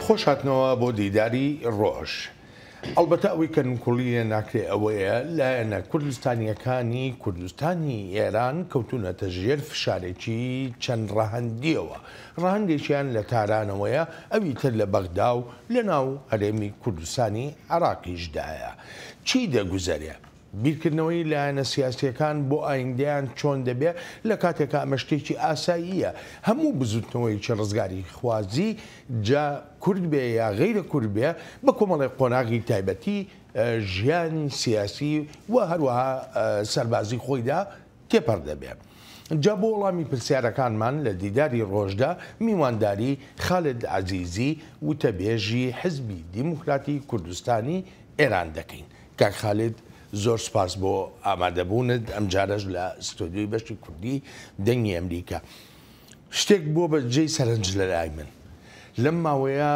خۆش هاتنەوە بۆ دیداری ڕۆژ. ئەڵبەتە ئەوەی کە نکوڵی لێ ناکرێ ئەوەیە لایەنە کوردستانییەکانی کوردستانی ئێران کەوتوونەتە ژێر فشارێکی چەند ڕەهەندییەوە، ڕەهەندێکیان لە تارانەوەیە، ئەوی تر لە بەغدا و لە ناو هەرێمی کوردستانی عێراقیشدایە. چی دەگوزەرێ؟ بیرکردنەوەی لایەنە سیاسییەکان بۆ ئایندەیان چۆن دەبێ، لە کاتێکا ئەمە شتێکی ئاساییە هەموو بزوتنەوەیەکی ڕزگاریخوازی جا کورد بێ یا غەیرە کورد بێ بە کۆمەڵێک قۆناغی تایبەتی ژیانی سیاسی و هەروەها سەربازی خۆیدا تێپەڕ دەبێ. جا بۆ وەڵامی پرسیارەکانمان لە دیداری ڕۆژدا میوانداری خالد عەزیزی وتەبێژی حزبی دیموکراتی کوردستانی ئێران دەکەین. کاک خالید زۆر سوپاس بۆ ئامادەبوونت ئەمجارەش لە ستۆدیۆی بەشی کوردی دەنگی ئەمریکا. شتێک بووە بە جێی سەرنج لە لای من لەم ماوەیە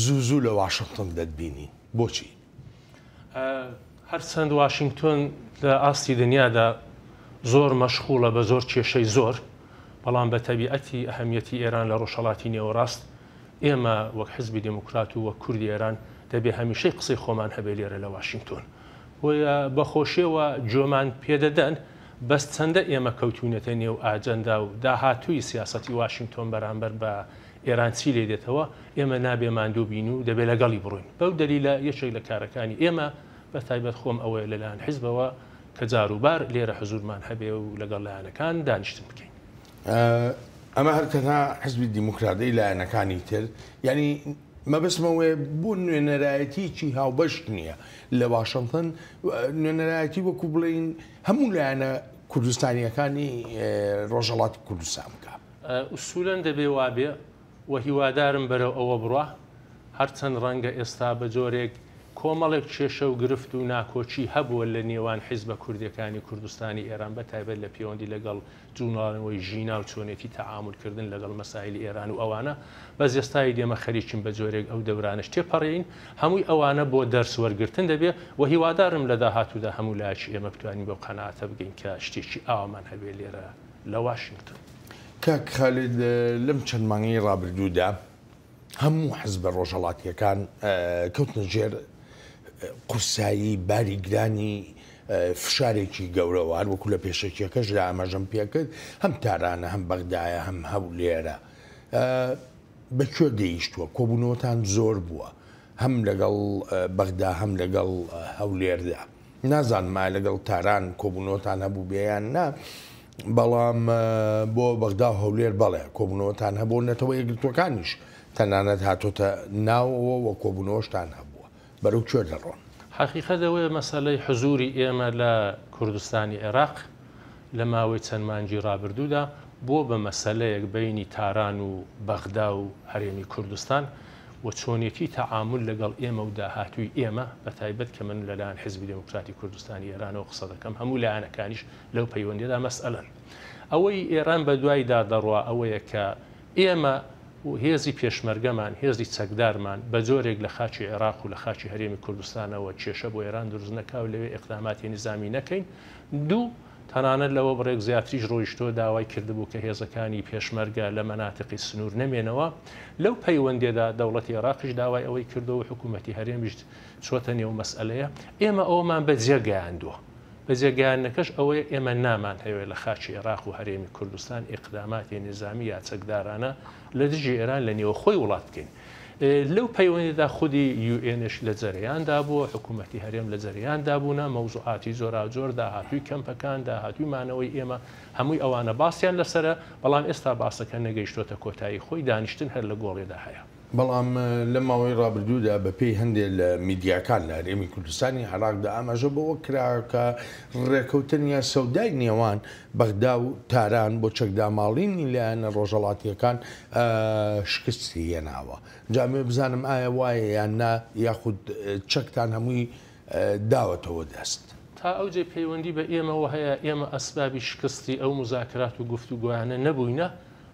زوو زوو لە واشنتن دەتبینین بۆچی؟ هەرچەند واشینگتۆن لە ئاستی دنیادا زۆر مەشخوڵە بە زۆر کێشەی زۆر، بەڵام بە تەبیعەتی ئەهەمیەتی ئێران لە ڕۆژهەڵاتی نێوەڕاست، ئێمە وەک حزبی دێموکرات و وەک کوردی ئێران دەبێ هەمیشەی قسەی خۆمان هەبێ لێرە لە واشینگتۆن. بۆیە بە خۆشیەوە گوێمان پێدەدەن، بەس چەندە ئێمە کەوتوینەتە نێو ئاجەندا و داهاتووی سیاسەتی واشینگتۆن بەرامبەر بە ئێران چی لێ دێتەوە، ئێمە نابێ ماندوو بین و دەبێ لەگەڵی بڕۆین. بەو دەلیلە یەکێک لە کارەکانی ئێمە بە تایبەت خۆم ئەوەیە لە لایەن حیزبەوە کە جاروبار لێرە حزوورمان هەبێ و لەگەڵ لایەنەکان دانیشتن بکەین. ئەمە هەر تەنها حزبی دیموکرات ئەی لایەنەکانی تر یانی مەبەستم ئەوەیە بۆ نوێنەرایەتیەکی هاوبەش نییە لە واشنتن نوێنەرایەتی وەکو بڵێین هەموو لایەنە کوردستانیەکانی ڕۆژهەڵاتی کوردستان بکە. ئوسولەن دەبێ وابێ و هیوادارم بەرەو ئەوە بڕوا، هەرچەند ڕەنگە ئێستا بە جۆرێک کۆمەڵێک کێشە و گرفت و ناکۆکی هەبووە لە نێوان حیزبە کوردیەکانی کوردستانی ئێران بە تایبەت لە پێوەندی لەگەڵ جووڵانەوەی ژینا و چۆنێتی تەعامول کردن لەگەڵ مەسایلی ئێران و ئەوانە، بەس ئێستا ئیدی ئێمە خەریکین بە جۆرێک ئەو دەورانەش تێپەڕێین، هەمووی ئەوانە بۆ دەرس وەرگرتن دەبێ و هیوادارم لە داهاتوودا هەموو لایەکی ئێمە بتوانین بەو قەناعەتە بگەین کە شتێکی ئاوامان هەبێ لێرە لە واشینگتۆن. کاک خالید لەم چەند مانگەی ڕابردوودا هەموو حزبە ڕۆژهەڵاتییەکان کەوتنە ژێر قورسایی باری گرانی فشارێکی گەورەوە، هەروەکو لە پێشەکییەکەشدا ئاماژەم پێکرد، هەم تارانە، هەم بەغدایە، هەم هەولێرە. بە کوێ گەیشتووە؟ کۆبوونەوەتان زۆر بووە، هەم لەگەڵ بەغدا، هەم لەگەڵ هەولێردا. نازانم ئایا لەگەڵ تاران کۆبوونەوەتان هەبووبێ یان نا، بەڵام بۆ بەغدا و هەولێر بەڵێ کۆبوونەوەتان هەبوو، نەتەوە یەکگرتووەکانیش تەنانەت هاتۆتە ناوەوە و کۆبوونەوەشتان هەبووە. بەرەو کوێ دەڕۆن؟ حەقیقەت ئەوەیە مەسەلەی حزووری ئێمە لە کوردستانی عێراق لە ماوەی چەند مانگی ڕابردوودا بووە بە مەسەلەیەک بەینی تاران و بەغدا و هەرێمی کوردستان و چۆنێتی تەعامول لەگەڵ ئێمە و داهاتووی ئێمە بە تایبەت کە من لەلایەن حیزبی دێموکراتی کوردستانی ئێرانەوە قسە دەکەم هەموو لایەنەکانیش لەو پەیوەندیەدا مەسئەلەن. ئەوەی ئێران بە دوایدا دەڕوا ئەوەیە کە ئێمە و هێزی پێشمەرگەمان، هێزی چەکدارمان بە جۆرێک لە خاکی عێراق و لە خاکی هەرێمی کوردستانەوە کێشە بۆ ئێران دروست نەکا و لەوێ ئیقداماتی نیزامی نەکەین. دوو، تەنانەت لەوە بڕێک زیاتریش ڕۆیشتووە داوای کردبوو کە هێزەکانی پێشمەرگە لە مەناتقی سنوور نەمێنەوە. لەو پەیوەندیەدا دەوڵەتی عێراقیش داوای ئەوەی کردووە و حکوومەتی هەرێمیش چۆتە نێو مەسئەلەیە. ئێمە ئەوەمان بە جێ گەیاندووە. بەجێگەیاندنەکەش ئەوەیە ئێمە نامانهەوێ لە خاکی ئێراق و هەرێمی کوردستان ئیقداماتی نیزامی یا چەکدارانە لە دژی ئێران لە نێوخۆی وڵات بکەین. لەو پەیوەندیدا خودی یو ئێنش لە جەرەیاندا بووە، حکوومەتی هەرێم لە جەرەیاندا بوونە، مەوزوعاتی جۆراوجۆر، داهاتووی کەمپەکان، داهاتووی مانەوەی ئێمە، هەمووی ئەوانە باسیان لەسەرە، بەڵام ئێستا باسەکە نەگەیشتۆتە کۆتایی خۆی، دانیشتن هەر لە گۆڵێدا هەیە. بەڵام لەم ماوەی ڕابردوودا بەپێی هەندێک لە میدیاکان لە هەرێمی کوردستانی عێراقدا ئاماژە بەوە کرا کە ڕێکەوتن یا سەودای نێوان بەغدا و تاران بۆ چەکداماڵینی لایەنە ڕۆژهەڵاتییەکان شکستی هێناوە. جا ئەمەوێ بزانم ئایا وایە یان نا یاخود چەکتان هەمووی داوەتەوە دەست؟ تا ئەو جێی پەیوەندی بە ئێمەوە هەیە، ئێمە ئەسبابی شکستی ئەو موزاکرات و گفتوگۆیانە نەبووینە،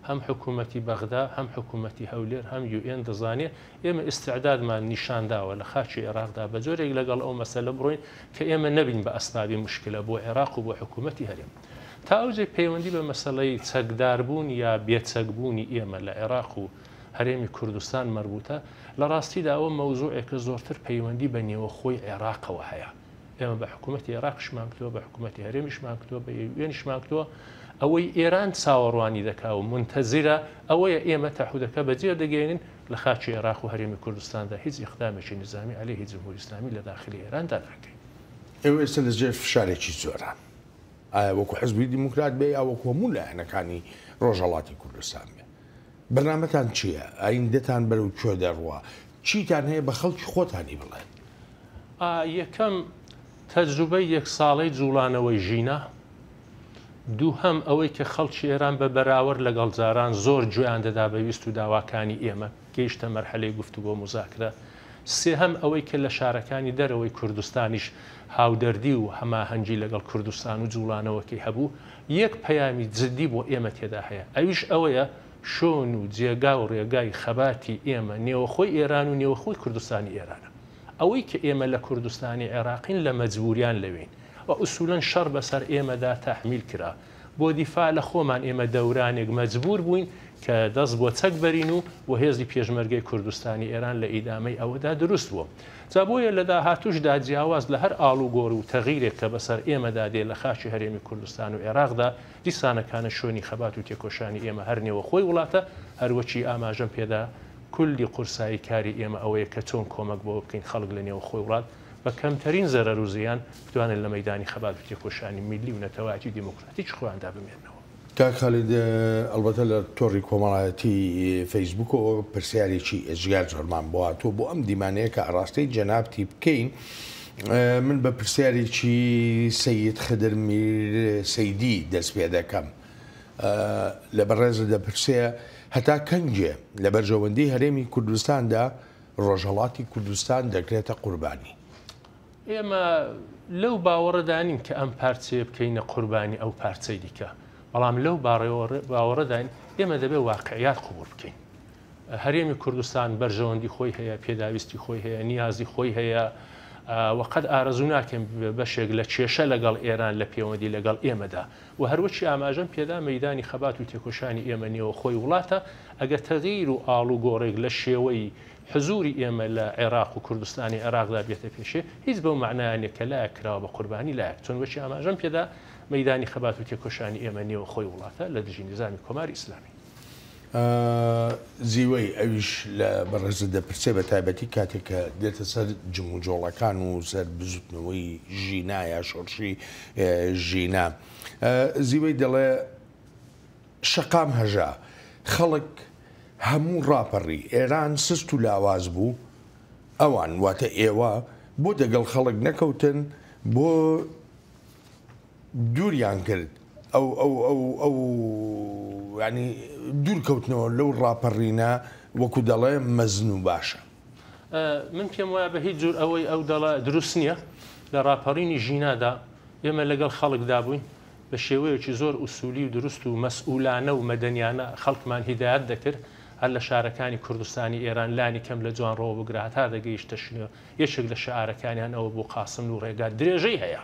هەم حکوومەتی بەغدا، هەم حکوومەتی هەولێر، هەم یو ئێن دەزانێ ئێمە ئیستعدادمان نیشان داوە لە خاکی عێراقدا بە جۆرێک لەگەڵ ئەو مەسەلە بڕۆین کە ئێمە نەبین بە ئەسبابی موشکلە بۆ عێراق و بۆ حکوومەتی هەرێم. تا ئەو جێی پەیوەندی بە مەسەلەی چەکداربوون یا بێ چەکبوونی ئێمە لە عێراق و هەرێمی کوردستان مەربوتە، لە ڕاستیدا ئەوە مەوزوعێکە زۆرتر پەیوەندی بە نێوەخۆی عێراقەوە هەیە. ئێمە بە حکوومەتی عێراقیشمان کردووە، بە حکوومەتی هەرێمیشمان کردووە، بە یوئێنیشمان کردووە. ئەوەی ئێران چاوەڕوانی دەکا و مونتەزیرە ئەوەیە ئێمە تەعهودەکە بەجێ دەگەیەنین لە خاکی عێراق و هەرێمی کوردستاندا هیچ ئیقدامێکی نیزامی عەلەیهی جمهوری ئیسلامی لە داخلی ئێراندا ناکەین. ئێوە ئێستا لە ژێر فشارێکی زۆران. ئایا وەکو حزبی دیموکرات بێ یا وەکو هەموو لایەنەکانی ڕۆژهەڵاتی کوردستان بێ؟ بەرنامەتان چییە؟ ئایندەتان بەرەو کوێ دەڕوا؟ چیتان هەیە بە خەڵکی خۆتانی بڵێن؟ ئا، یەکەم، تەجروبەی یەک ساڵەی جووڵانەوەی ژینا. دووهەم، ئەوەی کە خەڵکی ئێران بە بەراوەرد لەگەڵ جاران زۆر گوێیان دەدا بە ویست و داواکانی ئێمە، گەیشتە مەرحەلەی گفتوگۆ و موزاکرە. سێهەم، ئەوەی کە لە شارەکانی دەرەوەی کوردستانیش هاودەردی و هەماهەنگی لەگەڵ کوردستان و جووڵانەوەکەی هەبوو، یەک پەیامی جدی بۆ ئێمە تێدا هەیە، ئەویش ئەوەیە شۆن و جێگا و ڕێگای خەباتی ئێمە نێوەخۆی ئێران و نێوەخۆی کوردستانی ئێرانە. ئەوەی کە ئێمە لە کوردستانی عێراقین لە مەجبووریان لەوێین و ئوسوولەن شەڕ بەسەر ئێمەدا تەحمیل کرا. بۆ دیفاع لە خۆمان ئێمە دەورانێک مەجبوور بووین کە دەست بۆ چەک بەرین و و هێزی پێشمەرگەی کوردستانی ئێران لە ئیدامەی ئەوەدا دروست بووە. جا بۆیە لە داهاتووشدا جیاواز لە هەر ئاڵوگۆڕ و تەغیرێک کە بەسەر ئێمەدا دێ لە خاکی هەرێمی کوردستان و عێراقدا دیسانەکانە شوێنی خەبات و تێکۆشانی ئێمە هەر نێوەخۆی وڵاتە هەروەکی ئاماژەم پێدا کولی قورسایی کاری ئێمە ئەوەیە کە چۆن کۆمەک بەوە بکەین خەڵک لە نێوخۆی وڵات بە کەمتەرین زەرەر و زیان بتوانن لە مەیدانی خەبات و تێکۆشانی میللی و نەتەوایەتی دێموکراتیکی خۆیاندا بمێننەوە. کاک خالید ئەڵبەتە لە تۆڕی کۆمەڵایەتی فەیسبووکەوە پرسیارێکی ئێجگار زۆرمان بۆ هاتووە بۆ ئەم دیمانەیە کە ئاڕاستەی جەنابتی بکەین من بە پرسیارێکی سەید خدر میر سەیدی دەست پێ دەکەم لە بەڕێزت دەپرسێ هەتا کەنگێ لە بەرژەوەندی هەرێمی کوردستاندا ڕۆژهەڵاتی کوردستان دەکرێتە قوربانی؟ ئێمە لەو باوەڕەدا نین کە ئەم پارچەیە بکەینە قوربانی ئەو پارچەی دیکە، بەڵام لەو باوەڕەداین ئێمە دەبێت واقعیات قبوڵ بکەین. هەرێمی کوردستان بەرژەوەندی خۆی هەیە، پێداویستی خۆی هەیە، نیازی خۆی هەیە و قەت ئارەزوو ناکەین ببێ بەشێک لە کێشە لەگەڵ ئێران لە پێوەندی لەگەڵ ئێمەدا و هەروەکی ئاماژەم پێدا مەیدانی خەبات و تێکۆشانی ئێمە نێوەخۆی وڵاتە ئەگەر تەغییر و ئاڵوگۆڕێک لە شێوەی حزووری ئێمە لە عێراق و کوردستانی عێراقدا بێتە پێشێ هیچ بەو مەعنایە نیە کە لایەک کراوە بە قوربانی لایەک چۆن وەکی ئاماژەم پێدا مەیدانی خەبات و تێکۆشانی ئێمە نێوەخۆی وڵاتە لە دژی نیزامی کۆماری ئیسلامی. زیوەی ئەویش لە بەڕێزت دەپرسێ بە تایبەتی کاتێک کە دێتە سەر جموجۆڵەکان و سەر بزوتنەوەی ژینا یا شۆڕشی ژینا زیوەی دەڵێ شەقام هەژا خەڵک هەموو ڕاپەڕی ئێران سست و لاواز بوو ئەوان واتە ئێوە بۆ دەگەڵ خەڵک نەکەوتن بۆ دووریان کرد ئەو ئەو ئەو ئەو یانی دوور کەوتنەوە لەو ڕاپەڕینە وەکو دەڵێ مەزن و باشە. من پێم وایە بە هیچ جور ئەوەی ئەو دەڵێ دروست نییە. لە ڕاپەڕینی ژینادا ئێمە لەگەڵ خەڵکدا بووین، بە شێوەیەکی زۆر ئوسولی و دروست و مەسئولانە و مەدەنیانە خەڵکمان هیدایەت دەکرد، هەر لە شارەکانی کوردستانی ئێران لانی کەم لە جوانڕۆوە بگرە هەتا دەگەیشتە شنۆ یەکێک لە شعارەکانیان ئەوە بوو قاسملوو ڕێگا درێژەی هەیە.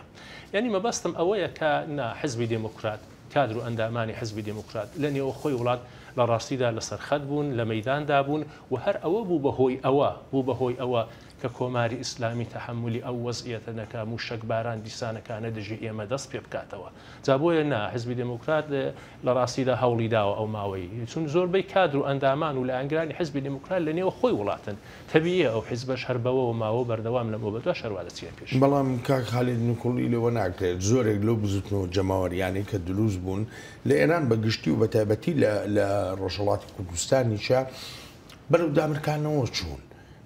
یانی مەبەستم ئەوەیە کە نا حزبی دێموکرات، کادر و ئەندامانی حزبی دێموکرات لە نێوەخۆی وڵات لە ڕاستیدا لەسەر خەت بوون، لە مەیداندا بوون و هەر ئەوە بوو بە هۆی ئەوە بوو بە هۆی ئەوە کە کۆماری ئیسلامی تەحەمولی ئەو وەزعیەتە نەکا مووشەکباران دیسانەکانە دژی ئێمە دەست پێ بکاتەوە. جا بۆیە نا حزبی دێموکرات لە ڕاستیدا هەوڵی داوە ئەو ماوەی چون زۆربەی کادر و ئەندامان و لایەنگرانی حزبی دێموکرات لە نێوە خۆی وڵاتن تەبیعیە ئەو حیزبەش هەر بەوەوە ماوە و بەردەوام لەمەوە بەدواش هەروا دەچینە پێش. بەڵام کاک خالید نکوڵی لەوە ناکرێت زۆرێک لەو بزوتنەوە جەماوەریانەی کە دروست بوون لە ئێران بە گشتی و بە تایبەتی لە لە ڕۆژهەڵاتی کوردستانیشا بەرەو دامرکانەوە چوون.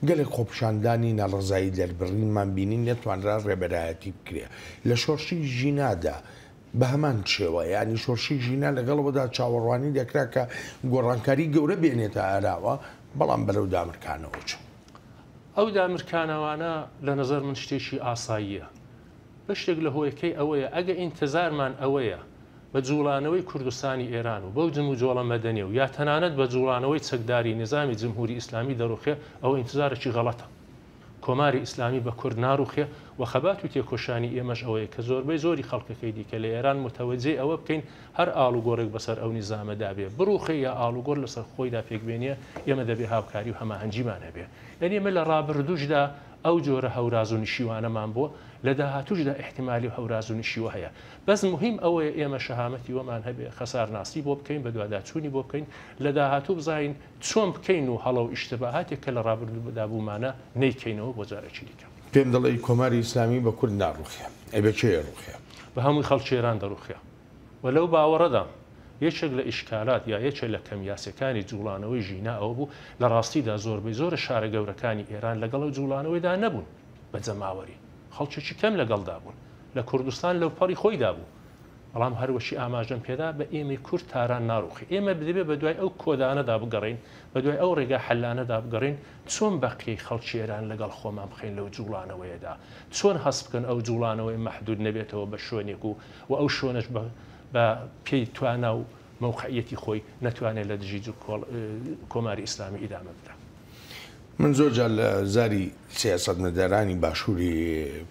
گەلێک خۆپیشاندانی ناڕەزایی دەربڕینمان بینی نەتوانرا ڕێبەرایەتی بکرێ. لە شۆڕشی ژینادا بە هەمان شێوە، یانی شۆڕشی ژینا لەگەڵ ئەوەدا چاوەڕوانی دەکرا کە گۆڕانکاری گەورە بێنێتە ئاراوە، بەڵام بەرەو دامرکانەوە چوو. ئەو دامرکانەوانە لە نەزەر من شتێکی ئاساییە. بەشێک لە هۆیەکەی ئەوەیە ئەگە ئینتزارمان ئەوەیە بە جووڵانەوەی کوردستانی ئێران و بەو جموجۆڵە مەدەنی و یا تەنانەت بە جووڵانەوەی چەکداری نیزامی جمهوری ئیسلامی دەڕووخێ، ئەوە ئینتزارێکی غەڵەتە. کۆماری ئیسلامی بە کورد ناڕووخێ و خەبات و تێکۆشانی ئێمەش ئەوەیە کە زۆربەی زۆری خەڵکەکەی دیکە لە ئێران موتەوەجێی ئەوە بکەین هەر ئاڵوگۆڕێک بەسەر ئەو نیزامەدا بێ بڕوخێ یا ئاڵوگۆڕ لەسەر خۆیدا پێک بێنێ ئێمە دەبێ هاوکاری و هەماهەنگیمان هەبێ. یانی ئێمە لە ڕابردووشدا ئەو جۆرە هەوراز و نشیوانەمان بووە، لە داهاتووشدا ئیحتیمالی هەوراز و نشیوە هەیە. بەس موهیم ئەوەیە ئێمە شەهامەتی وەمان هەبێ، خەسارناسی بۆ بکەین، بەدواداچوونی بۆ بکەین، لە داهاتوو بزانین چۆن بکەین و هەڵە و ئیشتباهاتێک کە لە ڕابردوودا بوومانە نەیکەینەوە بۆ جارێکی دیکە. پێم دەڵێی کۆماری ئیسلامی بە کورد ناڕوخێ، ئەی بە کێ ئەڕوخێ؟ بە هەمووی خەڵکی ئێران دەڕوخێ و لەو باوەڕەدام یەکێک لە ئیشکالات یا یەکێ لە کەمیاسیەکانی جوڵانەوەی ژینا ئەوە بوو لە ڕاستیدا زۆربەی زۆر شارە گەورەکانی ئێران لەگەڵ ئەو جوڵانەوەیدا نەبوون بە جەماوەری خەڵکێکی کەم لەگەڵدا بوون لە کوردستان لەوپەڕی خۆیدا بوو بەڵام هەروەکی ئاماژەم پێدا بە ئێمەی کورد تاران ناڕوخێ. ئێمە دەبێ بە دوای ئەو کۆدانەدا بگەڕێین، بە دوای ئەو ڕێگا حەلانەدا بگەڕێین چۆن بەقیەی خەڵکی ئێران لەگەڵ خۆمان بخەین لەو جووڵانەوەیەدا. چۆن هەست بکەن ئەو جووڵانەوەیە مەحدوود نەبێتەوە بە شوێنێک و و ئەو شوێنەش بە بە پێی توانا و مەوقعیەتی خۆی نەتوانێ لە دژی کۆماری ئیسلامی ئیدامە بدا. من زۆر جار لە زاری سیاسەتمەدارانی باشووری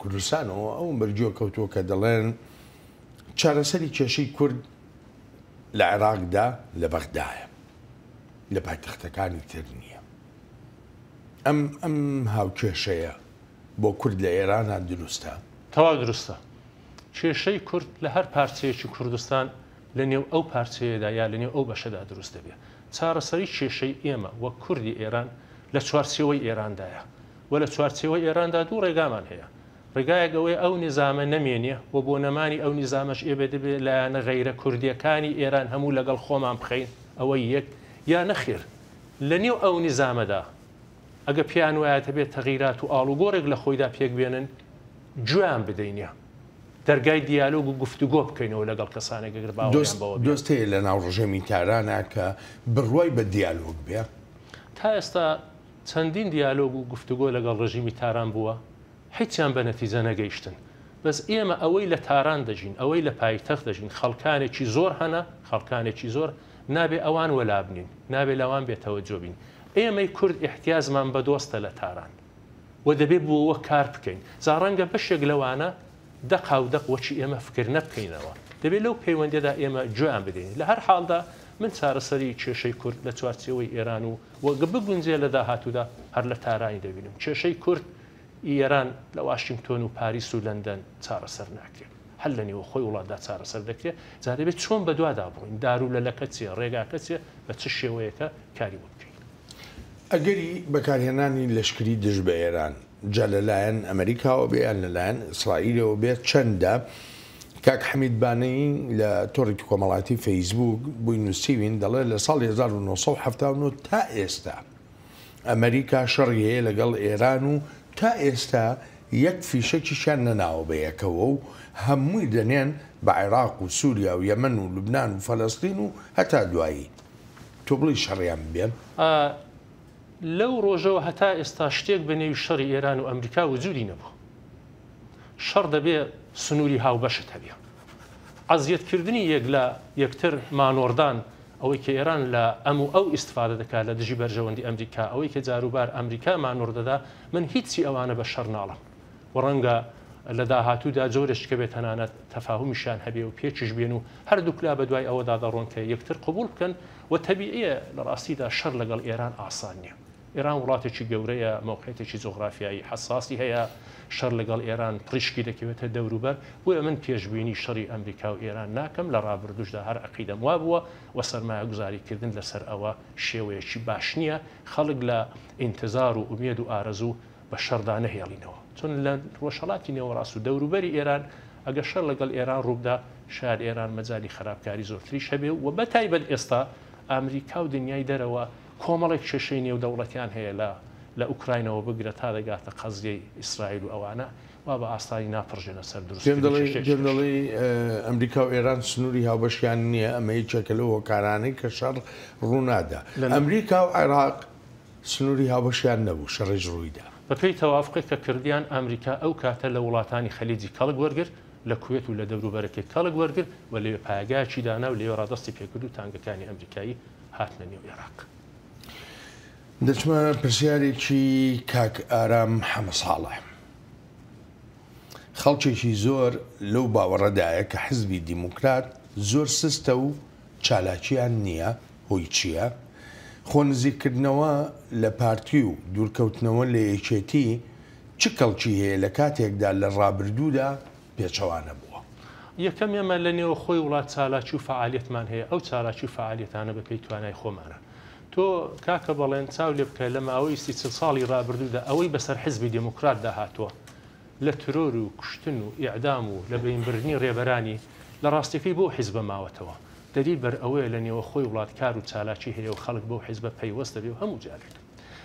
کوردستانەوە ئەوم بەرگوێ کەوتووە کە دەڵێن، چارەسەری کێشەی کورد لە عێراقدا لە بەغدایە، لە پایتەختەکانی تر نییە. ئەم ئەم هاوکێشەیە بۆ کورد لە ئێرانا دروستە؟ تەواو دروستە. کێشەی کورد لە هەر پارچەیەکی کوردستان لە نێو ئەو پارچەیەدا یا لە نێو ئەو بەشەدا دروست دەبێ. چارەسەری کێشەی ئێمە وەک کوردی ئێران لە چوارچێوەی ئێراندایە و لە چوارچێوەی ئێراندا دوو ڕێگامان هەیە. ڕێگایەک ئەوەیە ئەو نیزامە نەمێنێ و بۆ نەمانی ئەو نیزامەش ئێمە دەبێ لایەنە غەیرە کوردییەکانی ئێران هەموو لەگەڵ خۆمان بخەین، ئەوە یەک، یا نەخێر لە نێو ئەو نیزامەدا ئەگە پێیان وایە دەبێ تەغیرات و ئاڵوگۆڕێک لە خۆیدا پێک بێنن گوێیان بدەینێ، دەرگای دیالۆگ و گفتوگۆ بکەینەوە لەگەڵ کەسانێک ئەگەر باوەڕیان بەوە بێ. دۆست هەیە لە ناو ڕژێمی تارانا کە بڕوای بە دیالۆگ بێ؟ تا ئێستا چەندین دیالۆگ و گفتوگۆ لەگەڵ ڕژیمی تاران بووە، هیچیان بە نەتیجە نەگەیشتن. بەس ئێمە ئەوەی لە تاران دەژین، ئەوەی لە پایتەخت دەژین، خەڵکانێکی زۆر هەنە، خەڵکانێکی زۆر، نابێ ئەوان وەلابنین، نابێ لەوان بێ تەوەجۆ بین. ئێمەی کورد ئیحتیاجمان بە دۆستە لە تاران و دەبێ بۆوە کار بکەین. جا ڕەنگە بەشێک لەوانە دەقاودەق وەکی ئێمە فکر نەبکەینەوە. دەبێ لەو پەیوەندیەدا ئێمە گوێیان بدەین. لە هەر حاڵدا من چارەسەری کێشەی کورد لە چوارچێوەی ئێران و و بگونجێ لە داهاتوودا هەر لە تارانی دەبینم. کێشەی کورد ی ئێران لە واشینگتۆن و پاریس و لەندەن چارەسەر ناکرێ. هەر لە نێوخۆی وڵاتدا چارەسەر دەکرێ. جا دەبێ چۆن بەدوادا بڕۆین، دارولەلەکە چیە، ڕێگاکە چیە، بە چ شێوەیەکە کاری بۆ بکەین. ئەگەری بەکارهێنانی لەشکری دژ بە ئێران، جا لە لایەن ئەمریکاوە بێ یان لە لایەن ئیسرائیلەوە بێ چەندە؟ کاک حەمید بانەیی لە تۆڕی کۆمەڵایەتی فەیسبووک بۆی نووسیوین دەڵێ لە ساڵی 1979 تا ئێستا ئەمریکا شەڕی هەیە لەگەڵ ئێران و تا ئێستا یەک فیشەکیشیان نەناوە بە یەکەوە و هەمووی دەنێن بە عێراق و سووریا و یەمەن و لوبنان و فەلەستین و هەتا دوایی. تۆ بڵێی شەڕیان ببێ؟ لەو ڕۆژەوە هەتا ئێستا شتێک بە نێوی شەڕی ئێران و ئەمریکا وجودی نەبوو. شەڕ دەبێ سنووری هاوبەشت هەبێ. عەزیەتکردنی یەک لە یەکتر مانۆڕدان، ئەوەی کە ئێران لە ئەم و ئەو ئیستفادە دەکا لە دژی بەرژەوەندی ئەمریکا، ئەوەی کە جاروبار ئەمریکا مانۆڕ دەدا، من هیچی ئەوانە بە شەڕ ناڵێم و ڕەنگە لە داهاتوودا جۆرێک کە بێ تەنانەت تەفاهومیشیان هەبێ و پێکیش بێن و هەردووکلا بە دوای ئەوەدا دەڕۆن کە یەکتر قبووڵ بکەن و تەبیعیە لە ڕاستیدا شەڕ لەگەڵ ئێران ئاسان نیە. ئێران وڵاتێکی گەورەیە، مەوقعیەتێکی جوغرافیایی حەساسی هەیە، شەڕ لەگەڵ ئێران پڕیشکی دەکەوێتە دەوروبەر، بۆیە من پێشبینی شەڕی ئەمریکا و ئێران ناکەم، لە ڕابردووشدا هەر عەقیدەم وابووە و سەرمایەگوزاریکردن لەسەر ئەوە شێوەیەکی باش نییە، خەڵک لە ئینتزار و ئومێد و ئارەزوو بە شەڕدا نەهێڵینەوە، چون لە ڕۆژهەڵاتی نێوەڕاست و دەوروبەری ئێران ئەگەر شەڕ لەگەڵ ئێران ڕووبدا شایەد ئێران مەجالی خەراپکاری زۆرتریش هەبێ و بەتایبەت ئێستا ئامریکا و دنیای دەرەوە کۆمەڵێک کێشەی نێودەوڵەتیان هەیە لە لە ئوکراینەوە بگرە تا دەگاتە قەزیەی ئیسرائیل و ئەوانە وا بە ئاسانی ناپڕژێنە سەر دروست کردنی کێشەیەکی پێم دەڵێی ئەمریکا و ئێران سنووری هاوبەشیان نییە، ئەمە یەکێکە لەو هۆکارانەی کە شەڕ ڕوونادا. ئەمریکا و عێراق سنووری هاوبەشیان نەبوو، شەڕیش ڕوویدا. بەپێی تەوافقێک کە کردیان، ئەمریکا ئەو کاتە لە وڵاتانی خەلیجی کەڵک وەرگرت، لە کوێت و لە دەوروبەرەکەی کەڵک وەرگرت و لەوێ پایەگایەکی دانا و لەوێ ڕادەستی پێکرد و تانگەکانی ئەمریکایی هاتنە نێو ئێراق. دەچمە پرسیارێکی کاک ئارام حەمە ساڵح. خەڵکێکی زۆر لەو باوەڕەدایە کە حزبی دیموکرات زۆر سستە و چالاکییان نییە، هۆی چییە؟ خۆ نزیککردنەوە لە پارتی و دوورکەوتنەوە لە یەکێتی چ کەڵکی هەیە لە کاتێکدا لە ڕابردوودا پێچەوانە بووە؟ یەکەم، ئێمە لە نێوخۆی وڵات چالاکی و فەعالیەتمان هەیە، ئەو چالاکی و فەعالیەتانە بە پێی توانای خۆمانە. تۆ کاکە بەڵێن چاو لێ بکە لە ماوەی سی چل ساڵی ڕابردوودا ئەوەی بەسەر حزبی دێموکراتدا هاتووە لە ترۆر و کوشتن و ئیعدام و لە بەین بردنی ڕێبەرانی، لە ڕاستیەکەی بەو حیزبە ماوەتەوە. دەلیل بەر ئەوەیە لە نێوەخۆی وڵات کار و چالاکی هەیە و خەڵک بەو حیزبە پەیوەست دەبێ و هەموو جارێک.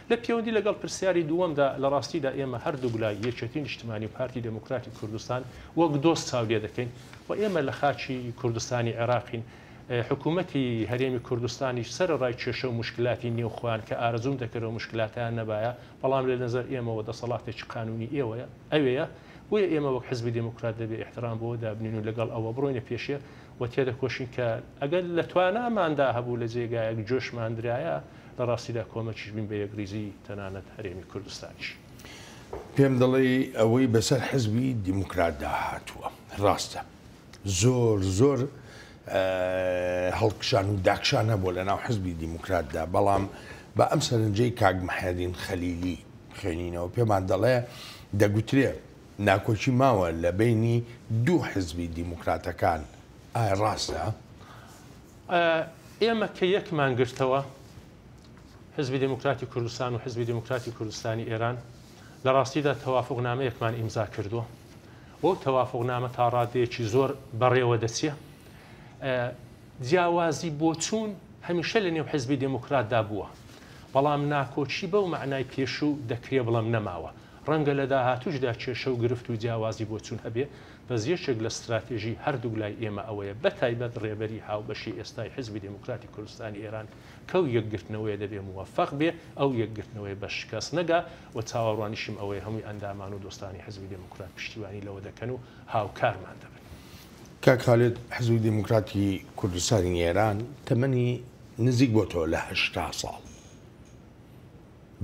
لە پێوەندی لەگەڵ پرسیاری دووەمدا لە ڕاستیدا ئێمە هەردووک لای، یەکێتی نیشتمانی و پارتی دێموکراتی کوردستان، وەک دۆست چاو لێ دەکەین و ئێمە لە خاکی کوردستانی عێراقین. حکوومەتی هەرێمی کوردستانیش سەرەڕای کێشە و موشکلاتی نێو خۆیان کە ئارەزووم دەکرد ئەو موشکلاتەیان نەبایە، بەڵام لە نەزەر ئێمەوە دەسەڵاتێکی قانوونی ئێوەیە، ئەوێیە، بۆیە ئێمە وەک حزبی دێموکرات دەبێ ئیحترام بەوە دابنین و لەگەڵ ئەوە بڕۆینە پێشێ و تێدەکۆشین کە ئەگەر لە تواناماندا هەبوو لە جێگایەک جۆشمان درایە لە ڕاستیدا کۆمەکیش بین بە یەکڕیزی تەنانەت هەرێمی کوردستانیش. پێم دەڵێی ئەوەی بەسەر حزبی دیموکراتدا هاتووە ڕاستە زۆر زۆر هەڵکشان و داکشان هەبووە لەناو حزبی دیموکراتدا، بەڵام بە ئەم سەرنجەی کاک محێدین خەلیلی بخوێنینەوە پێمان دەڵێ دەگوترێ ناکۆکی ماوە لە بەینی دوو حزبی دیموکراتەکان، ئایا ڕاستە؟ ئێمە کە یەکمان گرتەوە، حزبی دێموکراتی کوردستان و حزبی دێموکراتی کوردستانی ئێران، لە ڕاستیدا تەوافوقنامەیەکمان ئیمزا کردووە و ئەو تەوافوقنامە تا ڕادەیەکی زۆر بەڕێوە دەچێ. جیاوازی بۆچوون هەمیشە لە نێو حزبی دێموکراتدا بووە، بەڵام ناکۆکی بەو مەعنای پێشوو دەکرێ بڵێم نەماوە. ڕەنگە لە داهاتووشدا کێشە و گرفت و جیاوازی بۆچوون هەبێ، بەس یەکێک لە ستراتێژی هەردووک لای ئێمە ئەوەیە، بە تایبەت ڕێبەری هاوبەشی ئێستای حیزبی دێموکراتی کوردستانی ئێران کەو یەکگرتنەوەیە دەبێ موەفەق بێ، ئەو یەکگرتنەوەیە بە شکەست نەگا و چاوەڕوانیشیم ئەوەیە هەمووی ئەندامان و دۆستانی حیزبی دێموکرات پشتیوانی لەوە دەکەن و هاوکارمان دەبن. کاک خالید، حیزبی دێموکراتی کوردستانی ئێران تەمەنی نزیک بۆتەوە لە 80 ساڵ،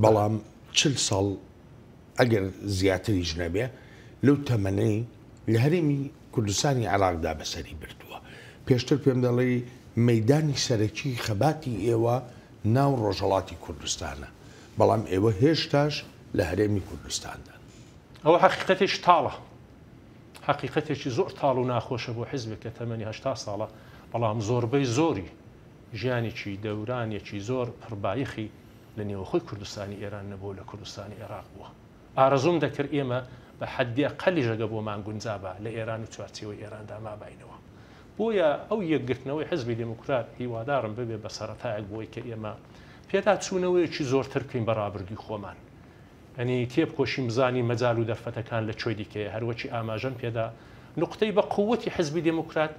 بەڵام 40 ساڵ ئەگەر زیاتریش نەبێ لەو تەمەنەی لە هەرێمی کوردستانی عێراقدا بەسەری بردووە. پێشتر پێم دەڵێی مەیدانی سەرەکی خەباتی ئێوە ناو ڕۆژهەڵاتی کوردستانە، بەڵام ئێوە هێشتاش لە هەرێمی کوردستاندان. ئەوە حەقیقەتێکی تاڵە. حەقیقەتێکی زۆر تاڵ و ناخۆشە بۆ حیزبێک کە تەمەنی 80 ساڵە، بەڵام زۆربەی زۆری ژیانێکی دەورانێکی زۆر پڕبایەخی لە نێوەخۆی کوردستانی ئێران نەبووە و لە کوردستانی ئێراق بووە. ئارەزووم دەکرد ئێمە بە حەدی ئەقەلیش ئەگە بۆمان گونجابا لە ئێران و چوارچێوەی ئێراندا ماباینەوە. بۆیە ئەو یەکگرتنەوەی حیزبی دێموکرات هیوادارم ببێ بە سەرەتایەک بۆی کە ئێمە پێداچوونەوەیەکی زۆرتر بکەین بە ڕابردووی خۆمان. یانی تێبکۆشین بزانین مەجال و دەرفەتەکان لە کوێ دیکەیە. هەروەکی ئاماژەم پێدا نوقتەی بە قووەتی حیزبی دێموکرات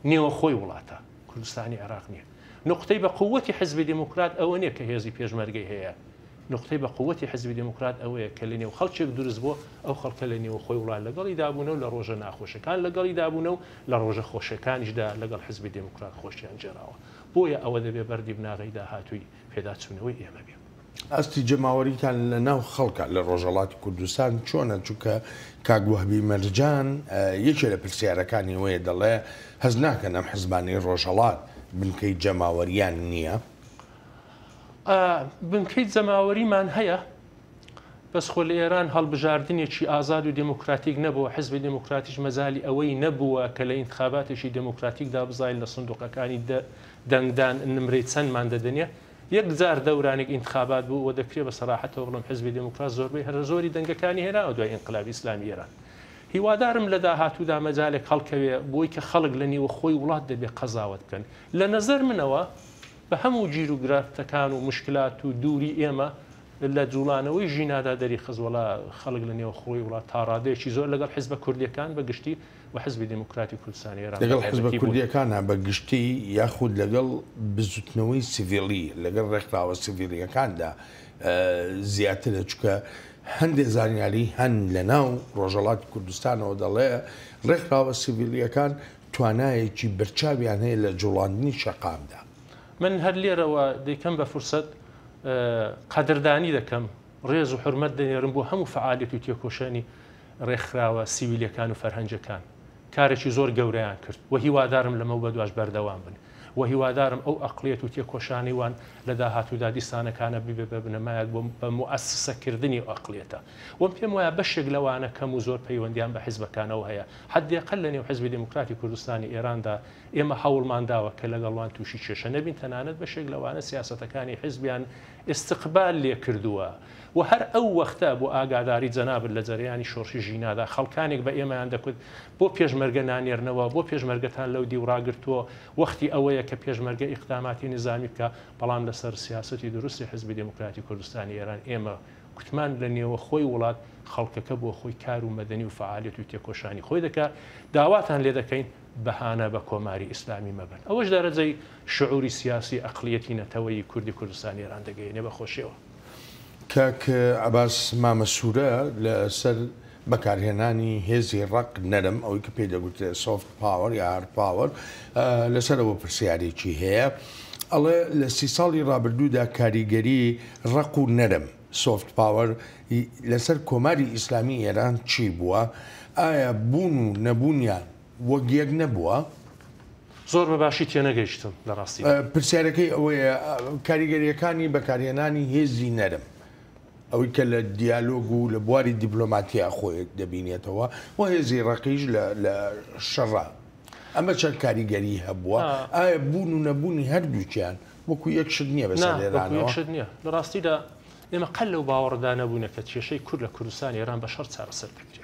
نێوەخۆی وڵاتە، کوردستانی عێراق نییە. نوقتەی بە قووەتی حیزبی دێموکرات ئەوە نییە کە هێزی پێشمەرگەی هەیە. نوقتەی بە قووەتی حیزبی دێموکرات ئەوەیە کە لە نێو خەڵکێک دروست بووە، ئەو خەڵکە لە نێوەخۆی وڵات لەگەڵیدا بوونە و لە ڕۆژە ناخۆشەکان لەگەڵیدا بوونە و لە ڕۆژە خۆشەکانیشدا لەگەڵ حیزبی دێموکرات خۆشیان گێڕاوە. بۆیە ئەوە دەبێ بەردی بناغەی داهاتووی پێداچوونەوەی ئێمە بێ. ئاستی جەماوەریتان لە ناو خەڵکا لە ڕۆژهەڵاتی کوردستان چۆنە؟ چونکە کاک وەهبی مەرجان یەکێ لە پرسیارەکانی ئەوەیە دەڵێ هەست ناکەن ئەم حزبانەی ڕۆژهەڵات بنکەی جەماوەریان نییە؟ بنکەی جەماوەریمان هەیە، بەس خۆ لە ئێران هەڵبژاردنێکی ئازاد و دێموکراتیک نەبووە، حزبی دێموکراتیش مەجالی ئەوەی نەبووە کە لە ئینتخاباتێکی دێموکراتیکدا بزانین لە سندوقەکانی دەنگدان نمرەی چەندمان دەدەنێ. یەکجار دەورانێک ئینتخابات بوو و دەکرێ بە سەراحەتەوە بڵێم حیزبی دێموکرات زۆربەی هەرە زۆری دەنگەکانی هێناوە دوای ئینقلابی ئیسلامی ئێران. هیوادارم لە داهاتوودا مەجالێک هەڵکەوێ بۆی کە خەڵک لە نیوەخۆی وڵات دەبێ قەزاوەت بکەن. لە نەزەر منەوە بە هەموو گیروگرفتەکان و موشکلات و دووری ئێمە لە جووڵانەوەی ژینادا دەریخست وەڵا خەڵک لە نێوخۆی وڵات تا ڕادەیەکی زۆر لەگەڵ حیزبە کوردییەکان بە گشتی و حزبی دێموکراتی کوردستانی ئێران لەگەڵ حزبە کوردییەکانا بە گشتی یاخود لەگەڵ بزوتنەوەی سیڤیلی، لەگەڵ ڕێکخراوە سیڤیلییەکاندا زیاترە، چونکە هەندێ زانیاری هەن لەناو ڕۆژهەڵاتی کوردستانەوە دەڵێ ڕێکخراوە سیڤیلییەکان توانایەکی بەرچاویان هەیە لە جوڵاندنی شەقامدا. من هەر لێرەوە دەیکەم بە فرسەت قەدردانی دەکەم، ڕێز و حورمەت دەنێرم بۆ هەموو فەعالیەت و تێکۆشانی. ڕێکخراوە سیویلیەکان و فەرهەنگیەکان کارێکی زۆر گەورەیان کرد و هیوادارم لەمەو بەدواش بەردەوام بن و هیوادارم ئەو ئەقڵیەت و تێکۆشانەی وان لە داهاتوودا دیسانەکانە ببێ بە بنەمایەک بۆ بە موئەسسە کردنی ئەو ئەقڵیەتە وم پێم وایە بەشێک لەوانە کەم و زۆر پەیوەندیان بە حیزبەکانەوە هەیە حەدێقەل لە نێو حیزبی دێموکراتی کوردستانی ئێراندا ئێمە هەوڵمان داوە کە لەگەڵ وان تووشی کێشە نەبین تەنانەت بەشێک لەوانە سیاسەتەکانی حیزبیان ئیستقبال لێ کردووە و هەر ئەو وەختە بۆ ئاگاداری جەنابت لە جەرەیانی شۆڕشی ژینادا خەڵکانێک بە ئێمەیان دەکوت بۆ پێشمەرگە نانێرنەوە، بۆ پێشمەرگەتان لەو دیو ڕاگرتووە، وەختی ئەوەیە کە پێشمەرگە ئیقداماتی نیزامی بکا، بەڵام لە سەر سیاسەتی دروستی حیزبی دێموکراتی کوردستانی ئێران ئێمە کوتمان لە نێوەخۆی وڵات خەڵکەکە بۆ خۆی کار و مەدەنی و فەعالیەت و تێکۆشانی خۆی دەکا، داواتان لێ دەکەین بەهانە بە کۆماری ئیسلامی مەبەن. ئەوەش دەرەجەی شعوری سیاسی ئەقڵیەتی نەتەوەیی کوردی کوردستانی ئێران دەگەیەنێ بە خۆشیەوە. کاک عەباس مامە سوورە لە سەر بەکارهێنانی هێزی ڕەق، نەرم، ئەوەی کە پێی دەگوترێت soft power یا hard power، لەسەر ئەوە پرسیارێکی هەیە. ئەڵێ لە سی ساڵی ڕابردوودا کاریگەری ڕەق و نەرم، soft power، لەسەر کۆماری ئیسلامی ئێران چی بووە؟ ئایا بوون و نەبوونیان وەک یەک نەبووە؟ زۆر بە باشی تێنەگەیشتم لە ڕاستیدا. پرسیارەکەی ئەوەیە کاریگەرییەکانی بەکارهێنانی هێزی نەرم، ئەوەی کە لە دیالۆگ و لە بواری دیپلۆماتیا خۆی دەبینێتەوە و هێزی ڕەقیش لە شەڕا، ئەمە چەند کاریگەری هەبووە؟ ئایا بوون و نەبوونی هەردووکیان وەکو یەک شت نییە بەسەر نا، وەکو یەک ئێرانەوە؟ شت نییە. لە ڕاستیدا ئێمە قەت لەو باوەڕەدا نەبووینە کە کێشەی کورد لە کوردستانی ئێران بە شەڕ چارەسەر دەکرێ.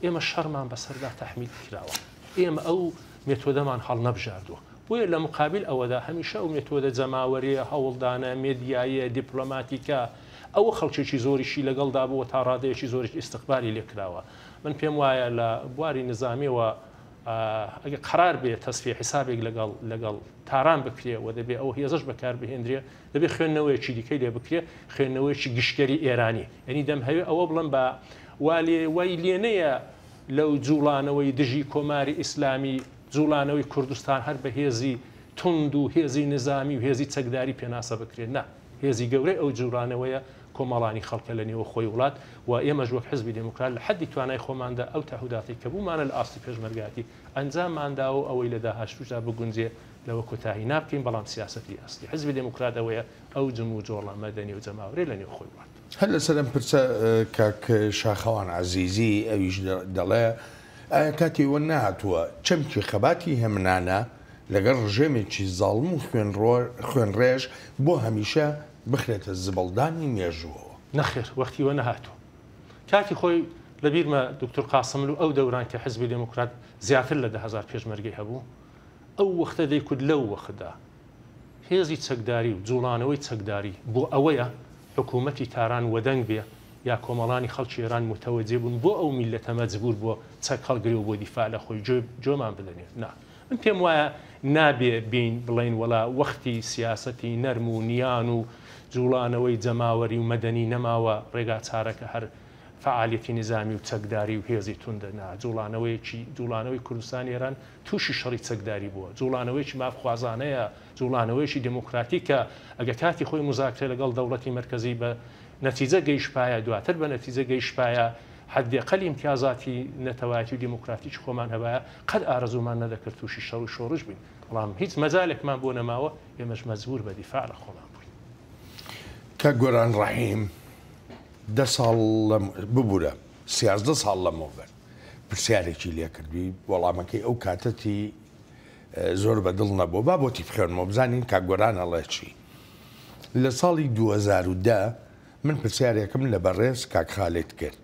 ئێمە شەڕمان بەسەردا تەحمیل کراوە. ئێمە ئەو مێتۆدەمان هەڵنەبژاردووە. بۆیە لە مقابل ئەوەدا هەمیشە ئەو مێتۆدە جەماوەرییە، هەوڵدانە، مێدیاییە، دیپلۆماتیکە، ئەوە خەڵکێکی زۆریشی لەگەڵدا بووە، تا ڕادەیەکی زۆریش ئیستقبالی لێ کراوە. من پێم وایە لە بواری نیزامییەوە ئەگەر قەرار بێ تەسفیە حیسابێک لەگەڵ لەگەڵ تاران بکرێ و دەبێ ئەو هێزەش بەکار بهێندرێ، دەبێ خوێندنەوەیەکی دیکەی لێ بکرێ، خوێندنەوەیەکی گشتگەری ئێرانی. یانی دەمهەوێ ئەوە بڵێم بە وا لێ وای لێ نەیە لەو جووڵانەوەی دژی کۆماری ئیسلامی، جووڵانەوەی کوردستان هەر بە هێزی توند و هێزی نیزامی و هێزی چەکداری پێناسە بکرێ. نا، هێزی گەورەی ئەو جووڵانەوەیە کۆمەڵانی خەڵکە لە نێوەخۆی وڵات و ئێمەش وەک حیزبی دێموکرات لە حەدی توانای خۆماندا ئەو تەعهوداتەی کە بوومانە لە ئاستی پێشمەرگایەتی ئەنجاممان داوە و ئەوەی لە داهاشتووشدا بگونجێ لەوە کۆتایی نابکەین، بەڵام سیاسەتی ئەسلی حیزبی دێموکرات ئەوەیە ئەو جموجۆڵە مەدەنی و جەماوەریە لە نێوخۆی وڵات. هەر لەسەر ئەم پرسە کاک شاخەوان عەزیزی ئەویش دەڵێ، ئایا کاتی ئەوە نەهاتووە چەمکی خەباتی هێمنانە لەگەڵ ڕژێمێکی زاڵم و خوێنڕێژ بۆ هەمیشە بخرێتە زبڵدانی مێژووەوە؟ نەخێر وەختی وە نەهاتووە. کاتی خۆی لە بیرمە دوکتور قاسملوو ئەو دەوران کە حیزبی دێموکرات زیاتر لە 10,000 پێشمەرگەی هەبوو ئەو وەختە دەیکوت لەو وەختدا هێزی چەکداری و جوڵانەوەی چەکداری بۆ ئەوەیە حکوومەتی تاران وەدەنگ بێ یا کۆمەڵانی خەڵکی ئێران موتەوەجێ بوون بۆ ئەو میللەتە مەجبوور بووە چەک هەڵگرێ و بۆ دیفاع لە خۆی گوێ گوێمان بدەنێ نا من پێم وایە نابێ بێین بڵێین وەڵا وەختی سیاسەتی نەرم و نیان و جوڵانەوەی جەماوەری و مەدەنی نەماوە ڕێگا چارەکە هەر فەعالیەتی نیزامی و چەکداری و هێزی توندە نا جوڵانەوەیەکی جوڵانەوەی کوردستانی ئێران تووشی شەڕی چەکداری بووە، جوڵانەوەیەکی مافخوازانەیە، جوڵانەوەیەکی دێموکراتیکە، ئەگەر کاتی خۆی موزاکرە لەگەڵ دەوڵەتی مەرکەزی بە نەتیجە گەیشتبایە، دواتر بە نەتیجە گەیشتبایە، حەدێقەلی ئیمتیازاتی نەتەوایەتی و دێموکراتیکی خۆمان هەبایە، قەت ئارەزوومان نەدەکرد تووشی شەڕ و شۆڕش بین، بەڵام هیچ مەجالێکمان بۆ نەماوە، ئێمەش مەجبوور بە دیفاع لە خۆمان بووین. کاک گۆران ڕەحیم، دە ساڵ لەم، ببوورە، 13 ساڵ لەمەوبەر، پرسیارێکی لێکردووی وەڵامەکەی ئەو کاتەتی زۆر بە دڵ نەبوو با بۆتی بخوێنمەوە بزانین کاک گۆران ئەڵێ چی لە ساڵی 2010 من پرسیارێکم لە بەڕێز کاک خالید کرد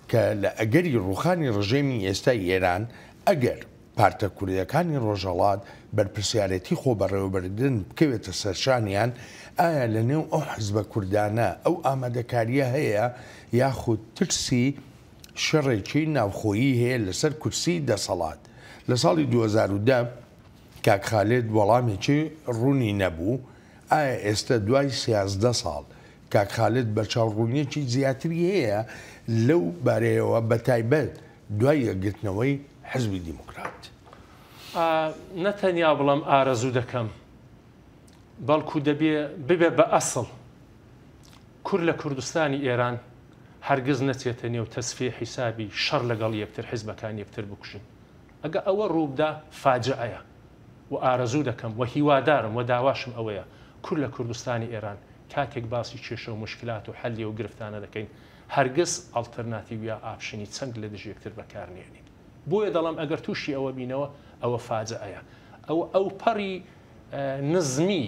کە لە ئەگەری ڕوخانی ڕژێمی ئێستای ئێران ئەگەر پارتە کوردەکانی ڕۆژهەڵات بەرپرسیارێتی خۆبەڕێوەبردن بکەوێتە سەرشانیان ئایا لە نێو ئەو حزبە کوردانە ئەو ئامادەکاریە هەیە یاخود ترسی شەڕێکی ناوخۆیی هەیە لەسەر کورسیی دەسەڵات. لە ساڵی 2010 کاک خالید وەڵامێکی ڕوونی نەبوو، ئایا ئێستە دوای 13 ساڵ کاک خالید بەرچاوڕوونییەکی زیاتری هەیە لەو بارەیەوە بەتایبەت دوای یەکگرتنەوەی حزبی دیموکرات؟ نە تەنیا بڵێم ئارەزوو دەکەم، بەڵکو دەبێ ببێ بە ئەسڵ. کورد لە کوردستانی ئێران هەرگز نەچێتە نێو تەسفیە حیسابی شەڕ لەگەڵ یەکتر حیزبەکان یەکتر بکوژن. ئەگە ئەوە ڕووبدا فاجعەیە و ئارەزوو دەکەم و هیوادارم و داواشم ئەوەیە کورد لە کوردستانی ئێران کاتێک باسی کێشە و موشکلات و حەلی ئەو گرفتانە دەکەین هەرگز ئەڵترناتیو یا option ی چەنگ لە دژ یەکتر بەکار نێنین. بۆیە دەڵێم ئەگەر تووشی ئەوە بینەوە ئەوە فاجعەیە. ئەوە ئەوپەڕی نزمی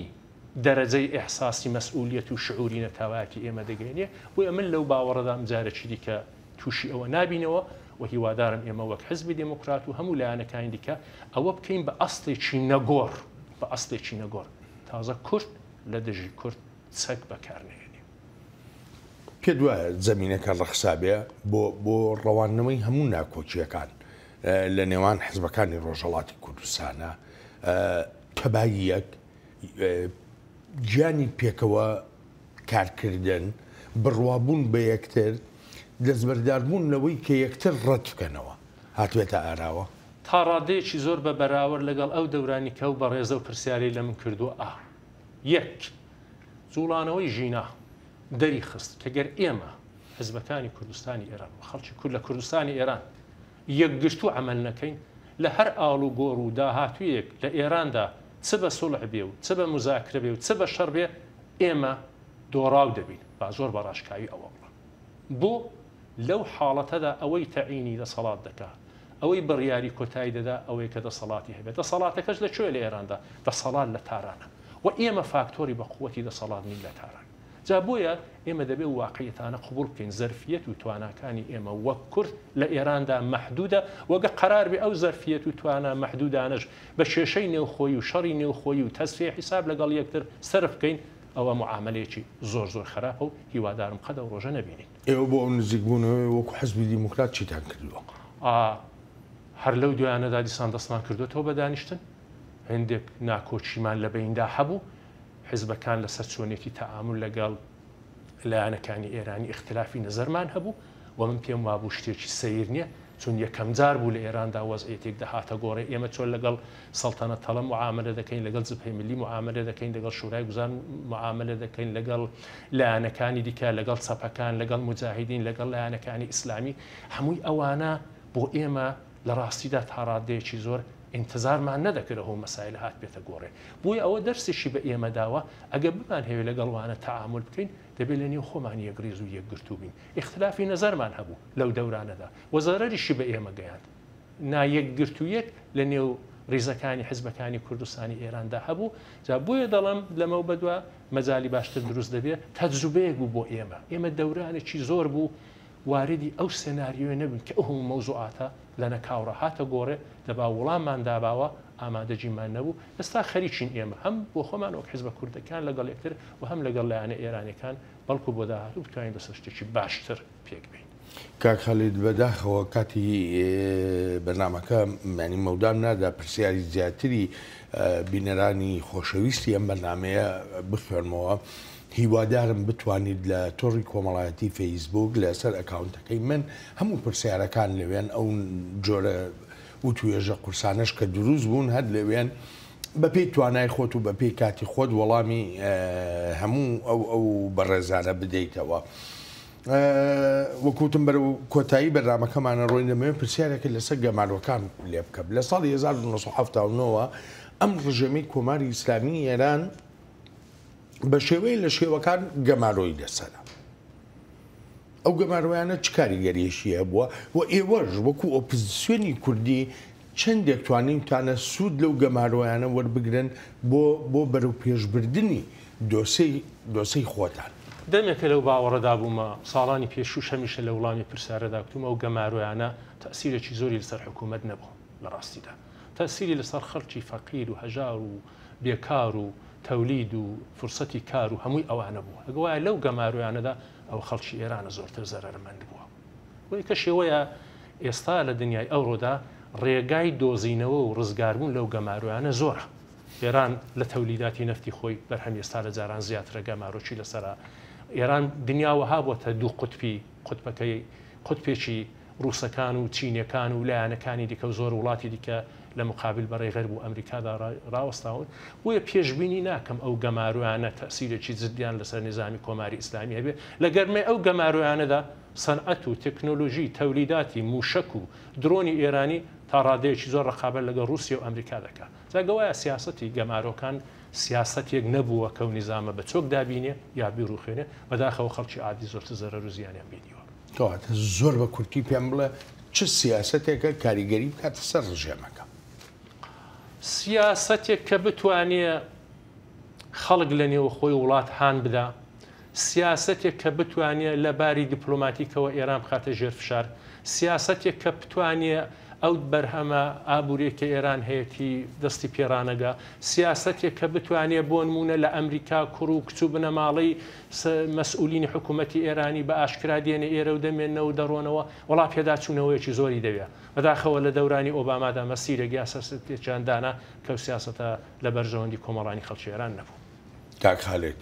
دەرەجەی ئیحساسی مەسئولیەت و شعوری نەتەوایەتی ئێمە دەگەیەنێ، بۆیە من لەو باوەڕەدام جارێکی دیکە تووشی ئەوە نابینەوە و هیوادارم ئێمە وەک حزبی دێموکرات و هەموو لایەنەکانی دیکە ئەوە بکەین بە ئەسڵێکی نەگۆڕ، بە ئەسڵێکی نەگۆڕ تازە کورد لە دژی کورد چەک بەکار نەهێنێ. پێت وایە زەمینەکە ڕەخسابێ بۆ بۆ ڕەواندنەوەی هەموو ناکۆکییەکان لە نێوان حزبەکانی ڕۆژهەڵاتی کوردستانە تەباییەک گیانی پێکەوە کارکردن، بڕوابوون بە یەکتر، دەستبەرداربوون لەوەی کە یەکتر ڕەت بکەنەوە هاتبێتە ئاراوە؟ تا ڕادەیەکی زۆر بە بەراورد لەگەڵ ئەو دەورانی کە ئەو بەڕێزە و پرسیارەی لە من کردووە ئا. یەک، جووڵانەوەی ژینا دەری خست کە گەر ئێمە حزبەکانی کوردستانی ئێران و خەڵکی کورد لە کوردستانی ئێران یەکگرتوو عەمەل نەکەین، لە هەر ئاڵوگۆڕ و داهاتوویەک لە ئێراندا چ بە سوڵح بێ و چ بە موزاکرە بێ و چ بە شەڕ بێ، ئێمە دۆڕاو دەبین. با زۆر بە ڕاشکاوی ئەوە بڵێم. بۆ؟ لەو حاڵەتەدا ئەوەی تەعینی دەسەڵات دەکا، ئەوەی بڕیاری کۆتایی دەدا ئەوەیە کە دەسەڵاتی هەبێ. دەسەڵاتەکەش لە کوێیە لە ئێراندا؟ دەسەڵات لە تارانە و ئێمە فاکتۆری بە قووەتی دەسەڵات نین لە تاران. جا بۆیە ئێمە دەبێ واقعیەتانە قبوڵ بکەین زەرفیەت و تواناکانی ئێمە وەک کورد لە ئێراندا مەحدودە و گە قەرار بێ ئەو زەرفیەت و توانا مەحدودانەش بە کێشەی نێوخۆیی و شەڕی نێوخۆیی و تەسفیە حیساب لەگەڵ یەکتر سەرف بکەین ئەوە موعامەلەیەکی زۆر زۆر خەراپە و هیوادارم قەد ئەو ڕۆژە نەبینین. ئێوە بۆ ئەو نزیکبوونەوەیە وەکو حزبی دیموکرات چیتان کردووە؟ ئا هەر لەو دوایانەدا دیسان دەستمان کردۆتەوە بە دانیشتن، هێندێک ناکۆکیمان لە بەیندا هەبوو، حزبەکان لەسەر چۆنیەتی تەعامول لەگەڵ لایەنەکانی ئێرانی ئیختلافی نەزەرمان هەبوو و من پێم وابوو شتێکی سەیر نییە چون یەکەم جار بوو لە ئێراندا وەزعیەتێک دەهاتە گۆڕێ ئێمە چۆن لەگەڵ سەڵتەنەت تەڵەب معامەلە دەکەین لەگەڵ جبهەی ملی معامەلە دەکەین لەگەڵ شورای گوزار معامەلە دەکەین لەگەڵ لایەنەکانی دیکە لەگەڵ چەپەکان لەگەڵ موجاهیدین لەگەڵ لایەنەکانی ئیسلامی هەمووی ئەوانە بۆ ئێمە لە ڕاستیدا تا ڕاددەیەکی زۆر ئینتزارمان نەدەکرد ئه و مەسایلە هاتبێتە گۆڕێ. بۆیە ئەوە دەرسێکی بە ئێمە داوە، ئەگەر بمانهەوێ لەگەڵ وانە تەعامول بکەین، دەبێ لە نێو خۆمان یەکڕیز و یەکگرتوو بین. ئیختلافی نەزەرمان هەبوو لەو دەورانەدا و زەرەریشی بە ئێمە گەیاند. نایەکگرتوویەک لە نێو ڕیزەکانی حزبەکانی کوردستانی ئێراندا هەبوو. جا بۆیە دەڵێم لەمەو بەدوا مەجالی باشتر دروست دەبێ. تەجروبەیەک بوو بۆ ئێمە. ئێمە دەورانێکی زۆر بوو واریدی ئەو سێناریۆیە نەبووین کە ئه و مەوزوعاتە لەنەکاوڕا هاتە گۆڕێ، دەبا وڵاممان داباوە، ئامادەگیمان نەبوو، ئێستا خەریکین ئێمە هەم بۆ خۆمان وەک حیزبە کوردەکان لەگەڵ یەکتر و هەم لەگەڵ لایەنە ئێرانیەکان بەڵکو بۆ داهاتوو بتوانین بەسەر شتێکی باشتر پێک بێین. کاک خالید بەداخەوە کاتی بەرنامەکە یانی مەودام نادا پرسیاری زیاتری بینەرانی خۆشەویستی ئەم بەرنامەیە بخوێنمەوە. هیوادارم بتوانیت لە تۆڕی کۆمەڵایەتی فەیسبووک لەسەر ئەکاونتەکەی من هەموو پرسیارەکان لەوێن ئەو جۆرە وتوێژە قورسانەش کە دروست بوون هەر لەوێن بەپێی توانای خۆت و بەپێی کاتی خۆت وەڵامی هەموو ئەو ئەو بەڕێزانە بدەیتەوە. وەکوتم بەرەو کۆتایی بەرنامەکەمانە ڕۆین دەمەوێت پرسیارێکت لەسەر گەمارۆکان لێ بکەم لە ساڵی 1970ەوە ئەم ڕژێمی کۆماری ئیسلامی ئێران بە شێوەیە لە شێوەکان گەمارۆی لەسەرە. ئەو گەمارۆیانە چ کاریگەریەکی هەبووە و ئێوەش وەکو ئۆپزسیۆنی کوردی چەندێک توانیوتانە سوود لەو گەمارۆیانە وەربگرن بۆ بۆ بەرەوپێشبردنی دۆسێی دۆسێی خۆتان؟ دەمێکە لەو باوەڕەدا بوومە، ساڵانی پێشووش هەمیشە لە وڵامی پرسیارەدا گوتوومە ئەو گەمارۆیانە تەئسیرێکی زۆری لەسەر حکوومەت نەبوو لە ڕاستیدا تەئسیری لەسەر خەڵکی فەقیر و هەژار و بێکار و تەولید و فرسەتی کار و هەمووی ئەوانە بووە گوایە لەو گەمارۆیانەدا ئەوە خەڵکی ئێرانە زۆرتر زەرەرمەند بووە بۆیە کە شێوەیە ئێستا لە دنیای ئەوڕۆدا ڕێگای دۆزینەوە و ڕزگاربوون لەو گەمارۆیانە زۆرە ئێران لە تەولیداتی نەفتی خۆی بەرهەم ئێستا لە جاران زیاترە گەمارۆکی لەسەرە ئێران دنیا وەها بۆتە دوو قوتبی قوتبەکەی قوتبێکی ڕووسەکان و چینیەکان و لایەنەکانی دیکە و زۆر وڵاتی دیکە لە مقابل بەڕێی غەرب و ئەمریکادا ڕاوەستاون. بۆیە پێشبینی ناکەم ئەو گەمارۆیانە تەئسیرێکی جدیان لەسەر نیزامی کۆماری ئیسلامی هەبێ. لە گەرمەی ئەو گەمارۆیانەدا سەنعەت و تکنۆلۆژی تەولیداتی مووشەک و درۆنی ئێرانی تا ڕادەیەکی زۆر ڕەقابەت لەگەڵ ڕووسیە و ئەمریکا دەکا. جا گەوایە سیاسەتی گەمارۆکان سیاسەتێک نەبووە کەو نیزامە بە چۆک دابینێ یا بیڕووخێنێ، بەداخەوە خەڵکی عادی زۆرتر زەرەر و زیانیان بینیوە. کەواتە زۆر بە کورتی پێم بڵێ چ سیاسەتێکە کاریگەری بکاتە سەر ڕژێمەکە؟ سیاسەتێک کە بتوانێ خەڵک لە نێوخۆی وڵات هان بدا، سیاسەتێک کە بتوانێ لە باری دیپلۆماتیکەوە ئێران بخاتە ژێر فشار، سیاسەتێک کە بتوانێ ئەو بەرهەمە ئابووریەی کە ئێران هەیەتی دەستی پێ ڕانەگا، سیاسەتێک کە بتوانێ بۆ نموونە لە ئەمریکا کوڕ و کچ و بنەماڵەی مەسئولینی حکوومەتی ئێرانی بە ئاشکرا دێنە ئێرە و دەمێننەوە و دەڕۆنەوە، وەڵا پێداچوونەوەیەکی زۆری دەوێ. بەداخەوە لە دەورانی ئۆبامادا مەسیرێک یا سیاسەتێکیان دانا کە ئەو سیاسەتە لە بەرژەوەندی کۆمەڵانی خەڵکی ئێران نەبوو. کاک خالید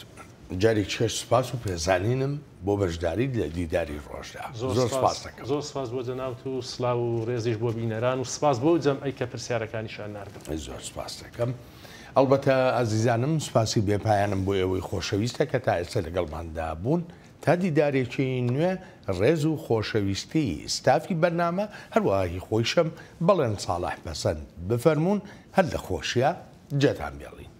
جارێکیش سوپاس و پێزانینم بۆ بەشداریت لە دیداری ڕۆژدا. زۆر سوپاست دەکەم. زۆر سوپاس بۆ جەنابت و سڵاو و ڕێزیش بۆ بینەران و سوپاس بۆ جەمعی کە پرسیارەکانیشیان ناردم. زۆر سوپاست دەکەم. ئەڵبەتە ئازیزانم سوپاسی بێ پایانم بۆ ئێوەی خۆشەویستە کە تا ئێستا لەگەڵماندا بوون. تا دیدارێکی نوێ ڕێز و خۆشەویستی ستافی بەرنامە هەروەها هی خۆیشم بەڵێن ساڵح پەسەند بفەرموون هەر لە خۆشیا جێتان بێڵین.